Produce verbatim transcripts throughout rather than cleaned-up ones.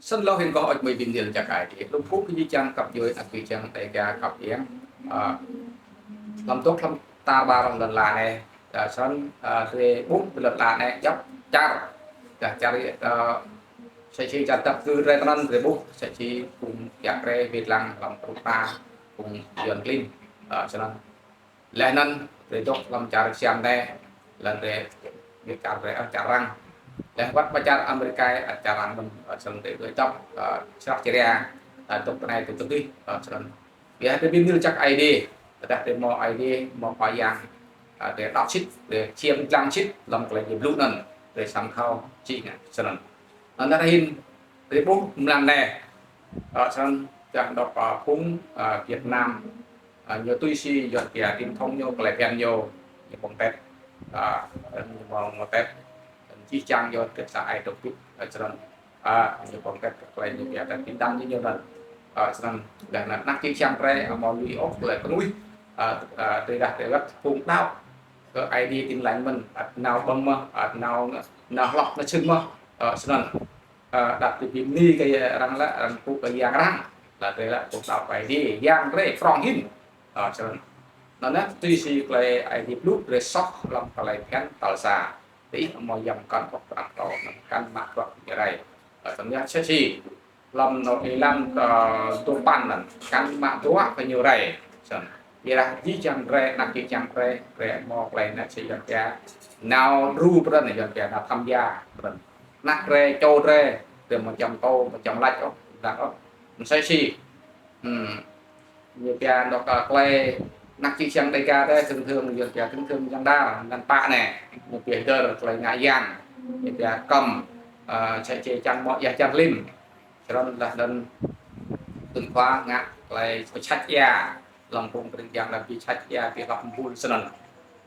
Snăn lŏ hĭn kâo ăt mơ̆ng bi mni lač jăk Aê Diê. Lu phung kơ jih jang găp djuê, anak jih jang Dega găp yang. Hlăm dôk hlăm tar ƀar lăn ala anei. Snăn, drei ƀuh lăn ala anei djăp čar. Dah čar, msĕ si čar dap kơ drei tinăn drei ƀuh, msĕ si phung kiă kriê bi dlăng hlăm kruk ta, phung yuăn klin. Snăn. Leh anăn drei dôk hlăm čar Siam anei, leh anăn drei, čar drei, čar arăng. Leh wăt ƀă čar Amêrika, čar arăng mơh, snăn drei dôk djăp, srah čria, dôk tinei dôk tơdih, snăn. Ƀiădah drei bi mni lač jăk Aê Diê, tơdah drei mâo Aê Diê, mâo Khua Yang, drei đăo sĭt, drei čiêm dlăng sĭt hlăm klei drei blŭ anăn, drei srăng thâo jih ngă snăn. Anăn hĭn, drei ƀuh mlan anei, snăn dah dôk phung Việt Nam, ñu tui si yuăn pia truyền thông ñu, klei bhiăn ñu, ñu ƀơ̆ng tet, ñu ƀơ̆ng tet, jih jang ñu tet sa ai dôk bĭt, snăn. Ñu ƀơ̆ng tet klei ñu pia tet tin đăng ñu anăn. Snăn, leh anăn anak jih jang drei amâo lui ôh klei knuih, tơdah drei wăt phung đăo kơ Aê Diê Tin Lành mơh, ăt nao ƀơ̆ng mơh, ăt nao, nao hlăp nao čhưn mơh, snăn. Dah drei bi mni kơ arăng lĕ, arăng kkuh kơ yang arăng, leh drei lĕ kkuh đăo kơ Aê Diê, yang drei prŏng hĭn. Snăn. Anăn tui si klei Aê Diê blŭ drei soh hlăm klei bhiăn tal sa. Diih amâo yăm mkăn ôh arăng kâo, anăn mkăn mă bruă ñu rei. Snăn yơh msĕ si hlăm anôk êlan dua păn anăn, mkăn mă bruă kơ ñu rei. Snăn. Ƀiădah jih jang drei, anak jih jang drei, drei mâo klei anăn si yuăn pia nao đru pran, yuăn pia nao tham gia pran. Anak drei, čô drei, drei amâo čiăng mtô, amâo čiăng lač ôh, dah ôh. Msĕ si ñu pia anôk klei anak jih jang Dega drei, thường thường yuăn pia thường thường yang dar, ngăn pă anei, ñu pia hdơr klei ngă yang, ñu pia kăm, msĕ si čiăng mâo êa čiăng hlĭm. Snăn leh anăn tŭn khua ngă klei bi čhač êa, hlăm phung krĭng yang leh bi čhač êa, bi hlăp mbul snăn.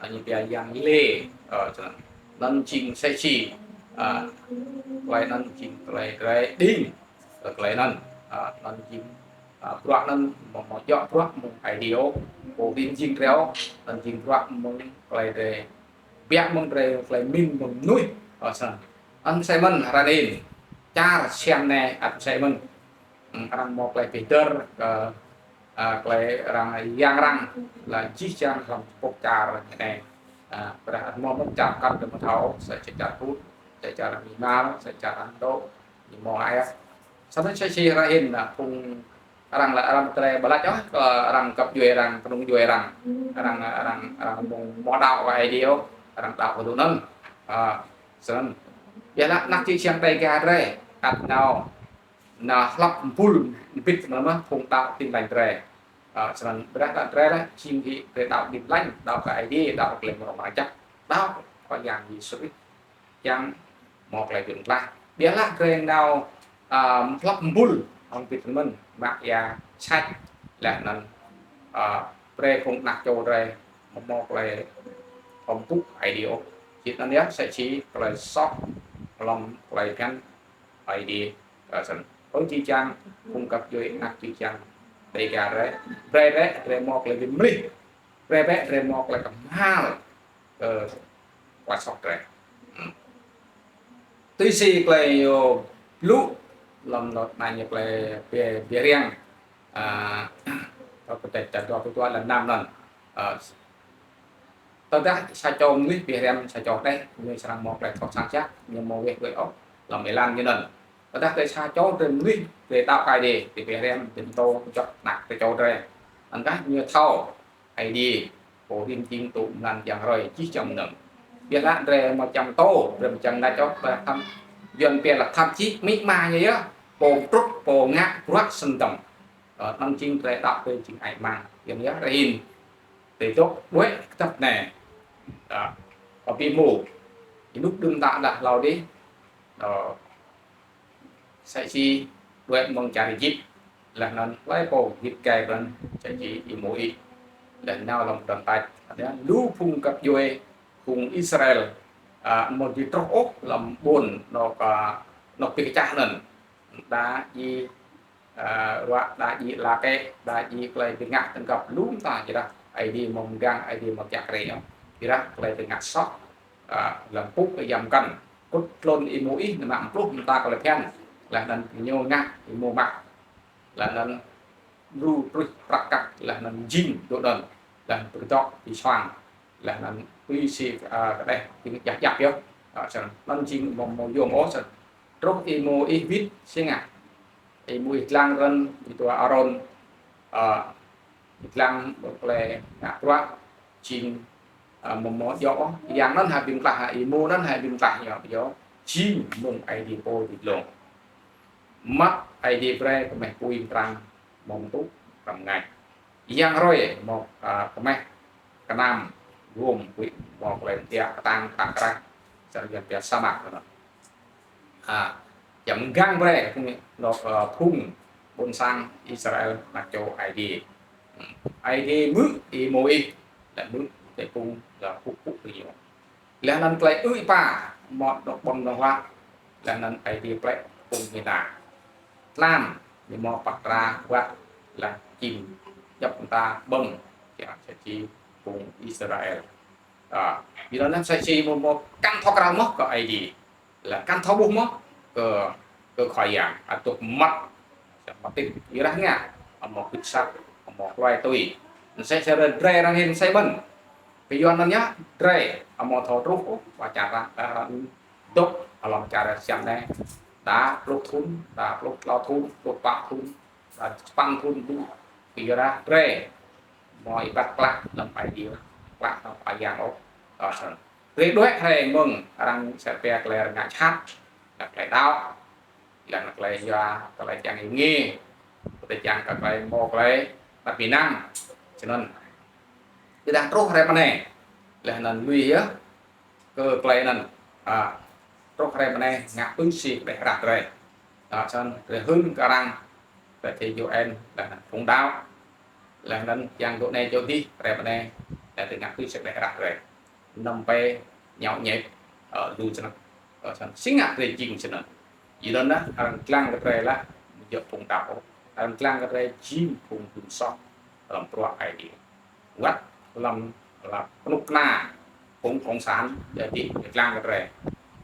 Ñu pia yang lê, snăn. Anăn jing msĕ si, klei anăn jing klei drei đing, klei anăn, anăn jing, bruă anăn mâo, mâo djŏ bruă mơ̆ng Aê Diê ôh, pô rin jing drei ôh, anăn jing bruă mơ̆ng klei drei, biă mơ̆ng drei klei mĭn mơ̆ng mnuih, snăn. Anăn msĕ mơh ară anei, čar Siam anei ăt msĕ mơh. Arăng mâo klei bi hdơr kơ, klei arăng yang arăng, leh jih jang hlăm pŏk čar anei. Ƀiădah ăt mâo mơh čar kăn drei amâo thâo, sa čar Hut, sa čar Myanmar, sa čar Ấn Độ, ñu mâo ai. Snăn msĕ si ară anei, phung arăng lĕ arăng drei ƀu lač ôh kơ arăng găp djuê arăng, knŏng djuê arăng. Arăng, arăng, arăng mâo, mâo đăo kơ Aê Diê ôh, arăng đăo kơ dŭ anăn. Snăn. Ƀiădah anak jih jang Dega drei, ăt nao, nao hlăp mbul mbĭt mơh phung đăo Tin Lành drei. Snăn ƀiădah leh drei leh jing hĭ drei đăo Tin Lành, đăo kơ Aê Diê, đăo kơ klei mrâo mrang jăk, đăo kơ Yang Yêsu Krist, čiăng mâo klei bi mtlaih. Ƀiădah drei nao hlăp mbul hŏng bi tơmĭn, mă êa čhač, leh anăn brei phung anak čô drei amâo mâo klei mpŭ Aê Diê ôh. Jing anăn yơh msĕ si klei soh hlăm klei bhiăn Aê Diê, snăn. Ơ jih jang phung găp djuê, anak jih jang Dega drei, brei bĕ drei mâo klei bi mlih, brei bĕ drei mâo klei kmhal kơ klei soh drei. Tui si klei ñu blŭ hlăm anôk anei, ñu klei bi, bi hriăm, kdrêč dua pluh dua êlan năm anăn. Tơdah sa čô mnuih bi hriăm sa čô hđeh, ñu srăng mâo klei thâo săng jăk, ñu amâo weh đuĕ ôh hlăm êlan ñu anăn. Tơdah drei sa čô drei mnuih, drei đăo kơ Aê Diê, drei bi hriăm, drei mtô, jăk anak drei čô drei, anăn kah ñu thâo Aê Diê, pô rin jing tŭ mlan yang hrơi jih jang mnơ̆ng. Ƀiădah drei amâo čiăng mtô, drei amâo čiăng lač ôh, ƀiădah thăm, yuăn pia leh thăm čih amĭ ama ñu yơh, pô mtrŭt, pô ngă bruă snăn dơ̆ng. Anăn jing drei đăo drei jing ai mang. Yuăn yơh rơhin. Drei dôk đuĕ kdăp anei. Kơ bi mâo. Ênuk đưm đă dah hlâo dih. Msĕ si đuĕ mơ̆ng čar Êjip. Leh anăn hlei pô gĭt gai brăn, msĕ si Y-Môis. Leh nao hlăm kdrăn tač. Anei lu phung găp djuê, phung Israel, amâo dưi truh ôh hlăm ƀuôn anôk, anôk bi kčah anăn. Đa djiê, ruă, đa djiê ala kĕ, đa djiê klei bi ngă tơ̆ng găp lu mta, ƀiădah Aê Diê amâo mgang, Aê Diê amâo kiă kriê ôh. Ƀiădah klei bi ngă soh, hlăm pŭk kơ yang mkăn. Kŭt tlôn Y-Môis, nao mă pluh mta klei bhiăn. Leh anăn ñu ngă êmô mă. Leh anăn đru truh prăk kăk, leh anăn jing dôk anăn, leh anăn pơdŏ ti suang, leh anăn tui si, a, kđeh, ti jăp jăp yơh. A, snăn, anăn jing mâo, mâo yuôm ôh, snăn. Truh êmô ih wĭt, si ngă. Êmô ih dlăng răn, ih dua Arôn, a, ih dlăng, ƀơ klei ngă bruă, jing, a, mâo, mâo djŏ ôh. Yang anăn hĕ bi mtlaih, êmô anăn hĕ bi mtlaih ñu, yơh. Jing mơ̆ng Aê Diê pô ti dlông. Măt Aê Diê brei kmeh pui mtrang mâo mtŭ, mtrang mngač. Yang hruê mâo, a, kmeh knam guôm pui mâo klei mdiă ktang ktang krah. Čar Yuăn pia sa mạc anăn. A, yang mgang brei phung, lŏ, a, phung ƀuôn sang Israel anak čô Aê Diê. Hmm. Aê Diê mư̆ êmô ih, leh mư̆ ti phung lŏ pŭk pŭk ti ñu. Leh anăn klei ư̆ êpa, mâo dôk ƀơ̆ng dôk huă, leh anăn Aê Diê plĕ phung ñu nao. Tlam, ñu mâo pah tra wăt, leh čĭm, djăp mta ƀơ̆ng, kiăng sa čĭ phung Israel. A, ƀiădah anăn sa čĭ mâo, mâo kăn thâo kral mơh kơ Aê Diê. Leh kăn thâo ƀuh mơh kơ, kơ Khua Yang, atŭk măt, măt tĭt, êrah ngă, amâo kưt sat, amâo hluai tui. Msĕ si drei arăng hĭn msĕ mơ̆n. Kyua anăn yơh, drei amâo thâo truh ôh, ba čar arăng, arăng dôk hlăm čar Siam anei. Đa pluh thŭn, đa pluh tlâo thŭn, pluh pă thŭn, đa čpăn thŭn đu. Kyuadah drei amâo êbat klă hlăm Aê Diê, klă hlăm Khua Yang ôh. Ơ, snăn. Drei đuĕ hriê mơ̆ng arăng sa pia klei arăng ngă jhat, klei đăo, leh anăn klei yua, klei čiăng êngiê, klei čiăng kơ klei mâo klei, ƀăt bi năng, snăn. Ƀiădah truh hriê mnei, leh anăn lui yơh, kơ klei anăn, a, truh hriê mnei ngă tui si klei hră drei. A, snăn, drei hưn kơ arăng, klei thê U N, leh anăn phung đăo, leh anăn čiăng dôk anei dôk dih, hriê mnei, leh drei ngă tui si klei hră drei. Năm pe nhậu nhẹt, ơ, lu snăk, ơ, snăn. Si ngă drei jing snăn. Yua anăn, arăng dlăng kơ drei leh, amâo djŏ phung đăo ôh. Arăng dlăng kơ drei jing phung dưn soh, hlăm bruă Aê Diê. Wăt hlăm, hlăm knŭk kna, phung cộng sản, jadi, ñu dlăng kơ drei.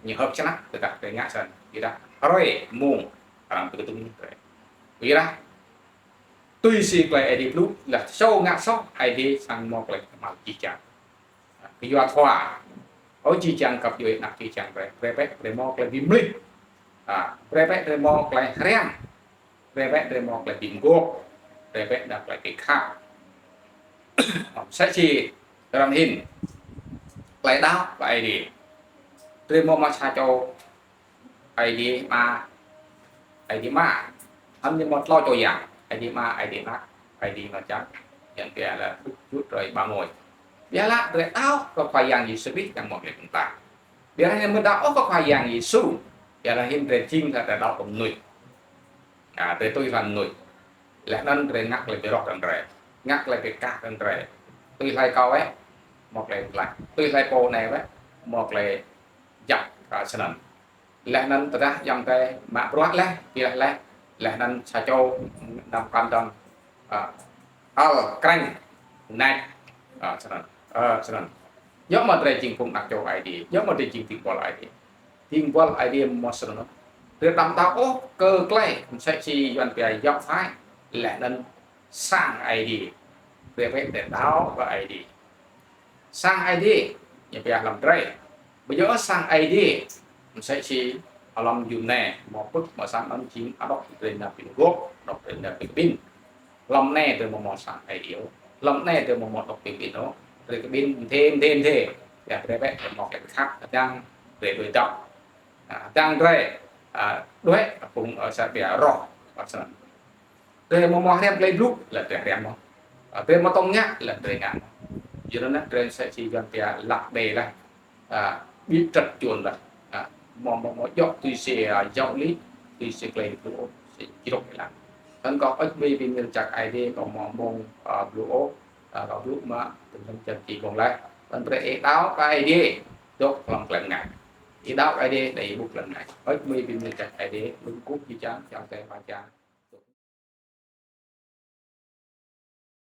Ñu hơ̆k snăk, tơdah drei ngă snăn. Ƀiădah hruê mông, arăng bi kdŭng drei. Ƀiădah, tui si klei Aê Diê blŭ, leh sâo ngă soh, Aê Diê srăng mâo klei kmhal jih jang. Kyua thua, ơ jih jang găp djuê anak jih jang drei, brei bĕ drei mâo klei bi mlih. A, brei bĕ drei mâo klei hriăm. Brei bĕ drei mâo klei bi mguôp. Brei bĕ drei klei bi khăp. Msĕ si arăng hĭn klei đăo kơ Aê Diê. Drei mâo mă sa čô Aê Diê Ama, Aê Diê Ama. Hăm ñu mâo tlâo čô yang, Aê Diê Ama, Aê Diê Anak, Aê Diê Mngăt Jăk. Yang pia leh Đức Chúa Trời Ba Ngôi. Ƀiădah drei đăo kơ Khua Yang Yêsu Krist yang mâo klei bi mtlaih. Ƀiădah ñu amâo đăo ôh kơ Khua Yang Yêsu. Ƀiădah hĭn drei jing leh drei đăo kơ mnuih. A, drei tui hlue mnuih. Leh anăn drei ngă klei bi roh kơ drei. Ngă klei bi kah kơ drei. Tui hlue kâo wĕ, mâo klei bi mtlaih. Tui hlue pô anei wĕ, mâo klei jăk, a, snăn. Leh anăn tơdah ayŏng adei mă bruă leh, bi leh leh, leh anăn sa čô năm kăn dơ̆ng, a, ăl krĕng, nač, a, snăn, a, snăn. Djŏ mâo drei jing phung anak čô Aê Diê, djŏ mâo drei jing dĭng buăl Aê Diê. Dĭng buăl Aê Diê mâo snăn. Drei đăm đăo ôh kơ klei, msĕ si Yuăn pia yap phai, leh anăn sang Aê Diê. Drei bĕ drei đăo kơ Aê Diê. Sang Aê Diê, ñu pia hlăm drei. Ƀiădah sang Aê Diê, msĕ si hlăm yuôm anei, mâo pưk, mâo sang anăn jing adôk drei nao bi mguôp, adôk drei nao bi kƀĭn. Hlăm anei drei amâo mâo sang Aê Diê ôh. Hlăm anei drei amâo mâo adôk bi kƀĭn ôh. Drei kƀĭn mdê, mdê, mdê. Ya, drei bĕ, drei mâo klei khăp, hdơ̆ng drei đuĕ dăp. A, hdơ̆ng drei, a, đuĕ, phung, a, sa pia roh, a, snăn. Drei amâo mâo hriăm klei blŭ, leh drei hriăm mâo. A, drei amâo tŏng ngă, leh drei ngă mâo. Yua anăn drei msĕ si Yuăn pia lăk đei leh. A, bi trăt čuôn leh. A, mâo, mâo, mâo djŏ tui si, a, giáo lý, tui si klei blŭ ôh, si jrôk leh. Snăn kâo ăt bi bi mil čăk Aê Diê, kâo amâo mâo, a, blŭ ôh, a, kâo blŭ mă, tơdah čăk či ƀơ̆ng leh. Snăn drei ih đăo kơ Aê Diê, dôk hlăm klei mngač. Ih đăo kơ Aê Diê, đei ƀuh klei mngač. Ăt bi bi mil čăk Aê Diê, lŭng kŭp jih jang, čang te ba čang.